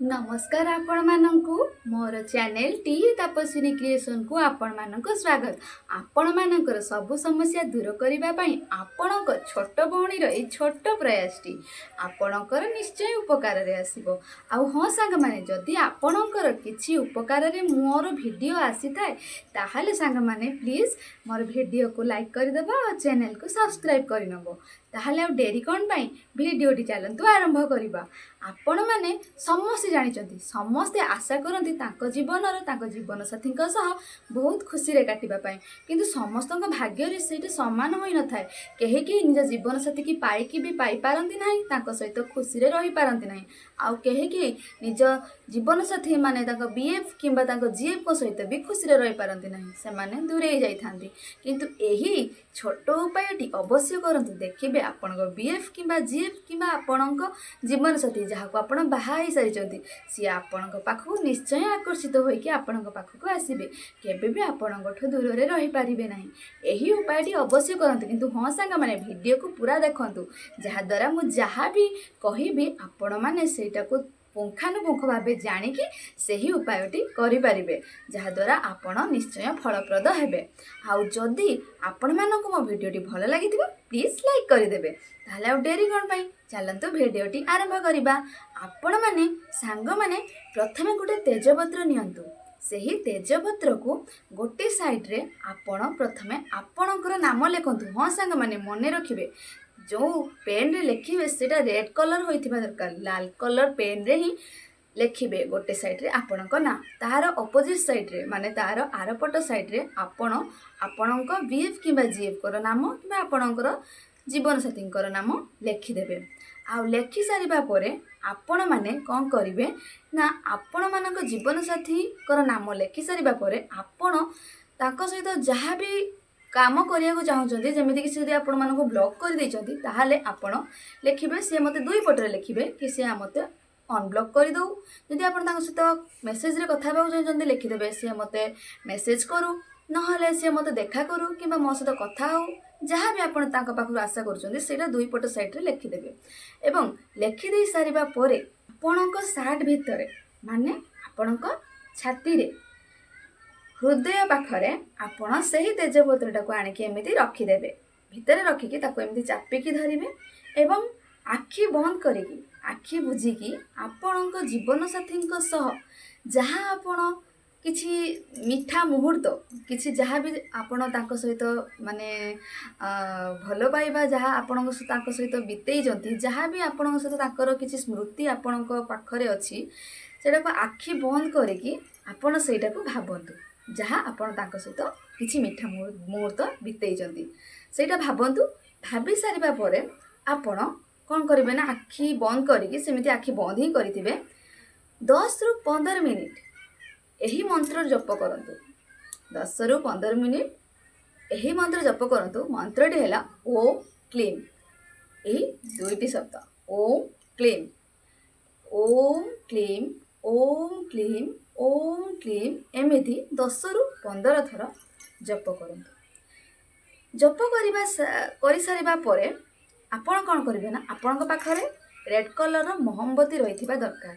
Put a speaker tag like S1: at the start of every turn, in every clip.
S1: ନମସ୍କାର ଆପଣମାନଙ୍କୁ, ମୋର ଚ୍ୟାନେଲ୍ ଟି ତପସ୍ୱିନୀ କ୍ରିଏସନ୍କୁ ଆପଣମାନଙ୍କୁ ସ୍ୱାଗତ। ଆପଣମାନଙ୍କର ସବୁ ସମସ୍ୟା ଦୂର କରିବା ପାଇଁ ଆପଣଙ୍କ ଛୋଟ ଭଉଣୀର ଏଇ ଛୋଟ ପ୍ରୟାସଟି ଆପଣଙ୍କର ନିଶ୍ଚୟ ଉପକାରରେ ଆସିବ। ଆଉ ହଁ ସାଙ୍ଗମାନେ, ଯଦି ଆପଣଙ୍କର କିଛି ଉପକାରରେ ମୋର ଭିଡ଼ିଓ ଆସିଥାଏ, ତାହେଲେ ସାଙ୍ଗମାନେ ପ୍ଲିଜ୍ ମୋର ଭିଡ଼ିଓକୁ ଲାଇକ୍ କରିଦେବ ଆଉ ଚ୍ୟାନେଲକୁ ସବସ୍କ୍ରାଇବ୍ କରିନେବ। ତାହେଲେ ଆଉ ଡେରି କ'ଣ ପାଇଁ? ଭିଡ଼ିଓଟି ଚାଲନ୍ତୁ ଆରମ୍ଭ କରିବା। ଆପଣମାନେ ସମସ୍ତେ ଜାଣିଛନ୍ତି, ସମସ୍ତେ ଆଶା କରନ୍ତି ତାଙ୍କ ଜୀବନର ତାଙ୍କ ଜୀବନସାଥୀଙ୍କ ସହ ବହୁତ ଖୁସିରେ କାଟିବା ପାଇଁ। କିନ୍ତୁ ସମସ୍ତଙ୍କ ଭାଗ୍ୟରେ ସେଇଟା ସମାନ ହୋଇନଥାଏ। କେହି କେହି ନିଜ ଜୀବନସାଥୀକି ପାଇକି ବି ପାଇପାରନ୍ତି ନାହିଁ, ତାଙ୍କ ସହିତ ଖୁସିରେ ରହିପାରନ୍ତି ନାହିଁ। ଆଉ କେହି କେହି ନିଜ ଜୀବନସାଥୀ ମାନେ ତାଙ୍କ ବିଏଫ୍ କିମ୍ବା ତାଙ୍କ ଜିଏଫ୍ଙ୍କ ସହିତ ବି ଖୁସିରେ ରହିପାରନ୍ତି ନାହିଁ, ସେମାନେ ଦୂରେଇ ଯାଇଥାନ୍ତି। କିନ୍ତୁ ଏହି ଛୋଟ ଉପାୟଟି ଅବଶ୍ୟ କରନ୍ତୁ। ଦେଖିବେ, ଆପଣଙ୍କ ବିଏଫ୍ କିମ୍ବା ଜିଏଫ୍ କିମ୍ବା ଆପଣଙ୍କ ଜୀବନସାଥୀ, ଯାହାକୁ ଆପଣ ବାହା ହେଇସାରିଛନ୍ତି, ସିଏ ଆପଣଙ୍କ ପାଖକୁ ନିଶ୍ଚୟ ଆକର୍ଷିତ ହୋଇକି ଆପଣଙ୍କ ପାଖକୁ ଆସିବେ। କେବେ ବି ଆପଣଙ୍କଠୁ ଦୂରରେ ରହିପାରିବେ ନାହିଁ। ଏହି ଉପାୟଟି ଅବଶ୍ୟ କରନ୍ତୁ। କିନ୍ତୁ ହଁ ସାଙ୍ଗମାନେ, ଭିଡ଼ିଓକୁ ପୁରା ଦେଖନ୍ତୁ, ଯାହାଦ୍ୱାରା ମୁଁ ଯାହା ବି କହିବି ଆପଣମାନେ ସେଇଟାକୁ ପୁଙ୍ଖାନୁପୁଙ୍ଖ ଭାବେ ଜାଣିକି ସେହି ଉପାୟଟି କରିପାରିବେ, ଯାହାଦ୍ୱାରା ଆପଣ ନିଶ୍ଚୟ ଫଳପ୍ରଦ ହେବେ। ଆଉ ଯଦି ଆପଣମାନଙ୍କୁ ମୋ ଭିଡ଼ିଓଟି ଭଲ ଲାଗିଥିବ, ପ୍ଲିଜ୍ ଲାଇକ୍ କରିଦେବେ। ତାହେଲେ ଆଉ ଡେରି କ'ଣ ପାଇଁ? ଚାଲନ୍ତୁ ଭିଡ଼ିଓଟି ଆରମ୍ଭ କରିବା। ଆପଣମାନେ ସାଙ୍ଗମାନେ ପ୍ରଥମେ ଗୋଟେ ତେଜପତ୍ର ନିଅନ୍ତୁ। ସେହି ତେଜପତ୍ରକୁ ଗୋଟେ ସାଇଡ଼୍ରେ ଆପଣ ପ୍ରଥମେ ଆପଣଙ୍କର ନାମ ଲେଖନ୍ତୁ। ହଁ ସାଙ୍ଗମାନେ, ମନେ ରଖିବେ, ଯେଉଁ ପେନ୍ରେ ଲେଖିବେ ସେଇଟା ରେଡ଼୍ କଲର୍ ହୋଇଥିବା ଦରକାର। ଲାଲ କଲର୍ ପେନ୍ରେ ହିଁ ଲେଖିବେ। ଗୋଟେ ସାଇଡ଼୍ରେ ଆପଣଙ୍କ ନାଁ, ତାହାର ଅପୋଜିଟ୍ ସାଇଡ଼୍ରେ ମାନେ ତାହାର ଆରପଟ ସାଇଡ଼୍ରେ ଆପଣ ଆପଣଙ୍କ ବିଏଫ୍ କିମ୍ବା ଜିଏଫ୍ଙ୍କର ନାମ କିମ୍ବା ଆପଣଙ୍କର ଜୀବନସାଥୀଙ୍କର ନାମ ଲେଖିଦେବେ। ଆଉ ଲେଖି ସାରିବା ପରେ ଆପଣମାନେ କ'ଣ କରିବେ ନା, ଆପଣମାନଙ୍କ ଜୀବନସାଥୀଙ୍କର ନାମ ଲେଖି ସାରିବା ପରେ ଆପଣ ତାଙ୍କ ସହିତ ଯାହା ବି କାମ କରିବାକୁ ଚାହୁଁଛନ୍ତି, ଯେମିତିକି ସେ ଯଦି ଆପଣମାନଙ୍କୁ ବ୍ଲକ୍ କରିଦେଇଛନ୍ତି, ତାହେଲେ ଆପଣ ଲେଖିବେ ସିଏ ମୋତେ, ଦୁଇ ପଟରେ ଲେଖିବେ କି ସିଏ ମୋତେ ଅନବ୍ଲକ୍ କରିଦେଉ। ଯଦି ଆପଣ ତାଙ୍କ ସହିତ ମେସେଜରେ କଥା ହେବାକୁ ଚାହୁଁଛନ୍ତି, ଲେଖିଦେବେ ସିଏ ମୋତେ ମେସେଜ କରୁ, ନହେଲେ ସିଏ ମୋତେ ଦେଖା କରୁ କିମ୍ବା ମୋ ସହିତ କଥା ହେଉ। ଯାହା ବି ଆପଣ ତାଙ୍କ ପାଖରୁ ଆଶା କରୁଛନ୍ତି, ସେଇଟା ଦୁଇ ପଟ ସାଇଡ଼ରେ ଲେଖିଦେବେ। ଏବଂ ଲେଖିଦେଇ ସାରିବା ପରେ ଆପଣଙ୍କ ସାର୍ଟ ଭିତରେ, ମାନେ ଆପଣଙ୍କ ଛାତିରେ ହୃଦୟ ପାଖରେ ଆପଣ ସେହି ତେଜପତ୍ରଟାକୁ ଆଣିକି ଏମିତି ରଖିଦେବେ। ଭିତରେ ରଖିକି ତାକୁ ଏମିତି ଚାପିକି ଧରିବେ ଏବଂ ଆଖି ବନ୍ଦ କରିକି, ଆଖି ବୁଜିକି ଆପଣଙ୍କ ଜୀବନସାଥୀଙ୍କ ସହ ଯାହା ଆପଣ କିଛି ମିଠା ମୁହୂର୍ତ୍ତ, କିଛି ଯାହା ବି ଆପଣ ତାଙ୍କ ସହିତ ମାନେ ଭଲ ପାଇବା ଯାହା ଆପଣଙ୍କ ତାଙ୍କ ସହିତ ବିତେଇଛନ୍ତି, ଯାହା ବି ଆପଣଙ୍କ ସହିତ ତାଙ୍କର କିଛି ସ୍ମୃତି ଆପଣଙ୍କ ପାଖରେ ଅଛି, ସେଇଟାକୁ ଆଖି ବନ୍ଦ କରିକି ଆପଣ ସେଇଟାକୁ ଭାବନ୍ତୁ। ଯାହା ଆପଣ ତାଙ୍କ ସହିତ କିଛି ମିଠା ମୁହୂର୍ତ୍ତ ବିତେଇଛନ୍ତି, ସେଇଟା ଭାବନ୍ତୁ। ଭାବି ସାରିବା ପରେ ଆପଣ କ'ଣ କରିବେ ନା, ଆଖି ବନ୍ଦ କରିକି, ସେମିତି ଆଖି ବନ୍ଦ ହିଁ କରିଥିବେ, 10ରୁ 15 ମିନିଟ୍ ଏହି ମନ୍ତ୍ର ଜପ କରନ୍ତୁ। 10ରୁ 15 ମିନିଟ୍ ଏହି ମନ୍ତ୍ର ଜପ କରନ୍ତୁ। ମନ୍ତ୍ରଟି ହେଲା ଓମ୍ କ୍ଲିମ୍। ଏହି ଦୁଇଟି ଶବ୍ଦ, ଓମ୍ କ୍ଲିମ୍, ଓମ୍ କ୍ଲିମ୍, ଓମ୍ କ୍ଲିମ୍, ଓମ୍ କ୍ଲିମ୍, ଏମିତି 10ରୁ 15 ଥର ଜପ କରନ୍ତୁ। ଜପ କରିସାରିବା ପରେ ଆପଣ କ'ଣ କରିବେ ନା, ଆପଣଙ୍କ ପାଖରେ ରେଡ଼୍ କଲର୍ର ମହମବତୀ ରହିଥିବା ଦରକାର।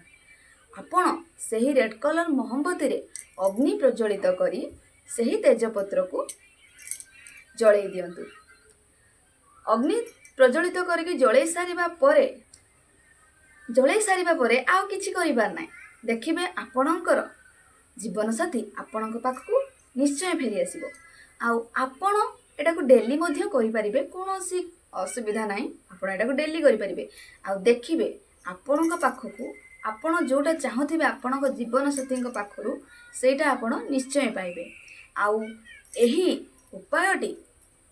S1: ଆପଣ ସେହି ରେଡ଼୍ କଲର୍ ମହମବତୀରେ ଅଗ୍ନି ପ୍ରଜ୍ୱଳିତ କରି ସେହି ତେଜପତ୍ରକୁ ଜଳେଇ ଦିଅନ୍ତୁ। ଅଗ୍ନି ପ୍ରଜ୍ୱଳିତ କରିକି ଜଳେଇ ସାରିବା ପରେ ଆଉ କିଛି କରିବାର ନାହିଁ। ଦେଖିବେ, ଆପଣଙ୍କର ଜୀବନସାଥୀ ଆପଣଙ୍କ ପାଖକୁ ନିଶ୍ଚୟ ଫେରି ଆସିବ। ଆଉ ଆପଣ ଏଟାକୁ ଡେଲି ମଧ୍ୟ କରିପାରିବେ, କୌଣସି ଅସୁବିଧା ନାହିଁ। ଆପଣ ଏଟାକୁ ଡେଲି କରିପାରିବେ। ଆଉ ଦେଖିବେ, ଆପଣଙ୍କ ପାଖକୁ ଆପଣ ଯେଉଁଟା ଚାହୁଁଥିବେ ଆପଣଙ୍କ ଜୀବନସାଥୀଙ୍କ ପାଖରୁ, ସେଇଟା ଆପଣ ନିଶ୍ଚୟ ପାଇବେ। ଆଉ ଏହି ଉପାୟଟି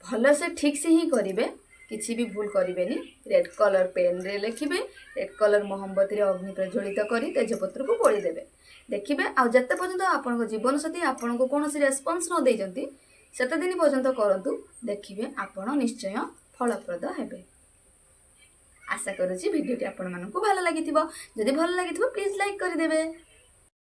S1: ଭଲସେ ଠିକ୍ସେ ହିଁ କରିବେ, କିଛି ବି ଭୁଲ କରିବେନି। ରେଡ଼୍ କଲର୍ ପେନ୍ରେ ଲେଖିବେ, ରେଡ଼୍ କଲର୍ ମହମବତୀରେ ଅଗ୍ନି ପ୍ରଜ୍ୱଳିତ କରି ତେଜପତ୍ରକୁ ପୋଡ଼ିଦେବେ। ଦେଖିବେ, ଆଉ ଯେତେ ପର୍ଯ୍ୟନ୍ତ ଆପଣଙ୍କ ଜୀବନସାଥୀ ଆପଣଙ୍କୁ କୌଣସି ରେସ୍ପନ୍ସ ନ ଦେଇଛନ୍ତି, ସେତେ ଦିନ ପର୍ଯ୍ୟନ୍ତ କରନ୍ତୁ। ଦେଖିବେ, ଆପଣ ନିଶ୍ଚୟ ଫଳପ୍ରଦ ହେବେ। ଆଶା କରୁଛି ଭିଡ଼ିଓଟି ଆପଣମାନଙ୍କୁ ଭଲ ଲାଗିଥିବ। ଯଦି ଭଲ ଲାଗିଥିବ, ପ୍ଲିଜ୍ ଲାଇକ୍ କରିଦେବେ।